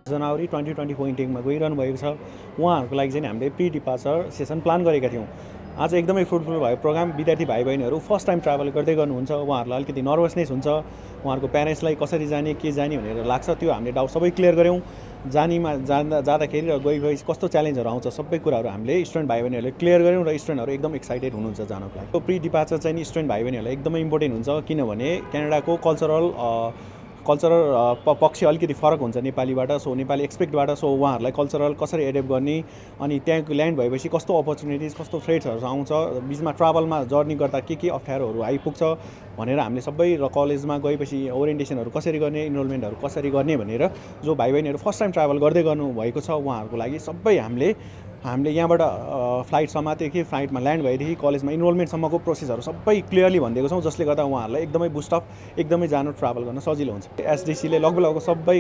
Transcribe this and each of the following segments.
जनवरी 2024 इन्टेकमा गइरहनु भएको छ। उहाँहरूको लागि चाहिँ हामीले प्री डिपार्चर सेसन प्लान गरेका थियौँ। आज एकदमै फ्रुटफुल भयो प्रोग्राम। विद्यार्थी भाइ बहिनीहरू फर्स्ट टाइम ट्राभल गर्दै गर्नुहुन्छ, उहाँहरूलाई अलिकति नर्भसनेस हुन्छ, उहाँहरूको प्यारेन्ट्सलाई कसरी जाने के जाने भनेर लाग्छ। त्यो हामीले डाउट सबै क्लियर गऱ्यौँ। जाँदाखेरि र गएपछि कस्तो च्यालेन्जहरू आउँछ सबै कुराहरू हामीले स्टुडेन्ट भाइ बहिनीहरूले क्लियर गऱ्यौँ र स्टुडेन्टहरू एकदम एक्साइटेड हुनुहुन्छ जानको लागि। त्यो प्री डिपार्चर चाहिँ स्टुडेन्ट भाइ बहिनीहरूलाई एकदमै इम्पोर्टेन्ट हुन्छ, किनभने क्यानाडाको कल्चरल पक्ष अलिकति फरक हुन्छ नेपालीबाट। सो नेपाली एक्सपेक्टबाट सो उहाँहरूलाई कल्चरल कसरी एडेप्ट गर्ने, अनि त्यहाँ ल्यान्ड भएपछि कस्तो अपर्च्युनिटिज कस्तो थ्रेट्सहरू आउँछ, बिचमा ट्राभलमा जर्नी गर्दा के अप्ठ्यारोहरू आइपुग्छ भनेर हामीले सबै र कलेजमा गएपछि ओरिएन्टेसनहरू कसरी गर्ने, इनरोलमेन्टहरू कसरी गर्ने भनेर जो भाइ बहिनीहरू फर्स्ट टाइम ट्राभल गर्दै गर्नुभएको छ उहाँहरूको लागि सबै हामीले यहाँबाट फ्लाइट समातेदेखि फ्लाइटमा ल्यान्ड भएदेखि कलेजमा इनरोलमेन्टसम्मको प्रोसेसहरू सबै क्लियरली भनिदिएको छौँ, जसले गर्दा उहाँहरूलाई एकदमै बुस्टअप एकदमै जानु ट्राभल गर्न सजिलो हुन्छ। एसडिसीले लगभग सबै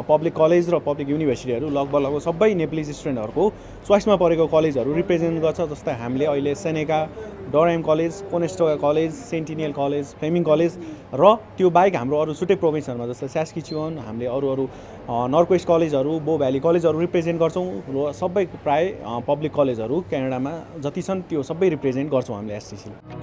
पब्लिक कलेज र पब्लिक युनिभर्सिटीहरू लगभग सबै नेप्लिज स्टुडेन्टहरूको चोइसमा परेको कलेजहरू रिप्रेजेन्ट गर्छ। जस्तै हामीले अहिले Seneca, Durham college, Conestoga college, Centennial college, Fleming college र त्यो बाहेक हाम्रो अरू छुट्टै प्रोभिन्सहरूमा जस्तै सास्किचुवन हामीले अरू नर्थ वेस्ट कलेजहरू, बो भ्याली कलेजहरू रिप्रेजेन्ट गर्छौँ र सबै प्राय पब्लिक कलेजहरू क्यानाडामा जति छन् त्यो सबै रिप्रेजेन्ट गर्छौँ हामीले एसटिसीले।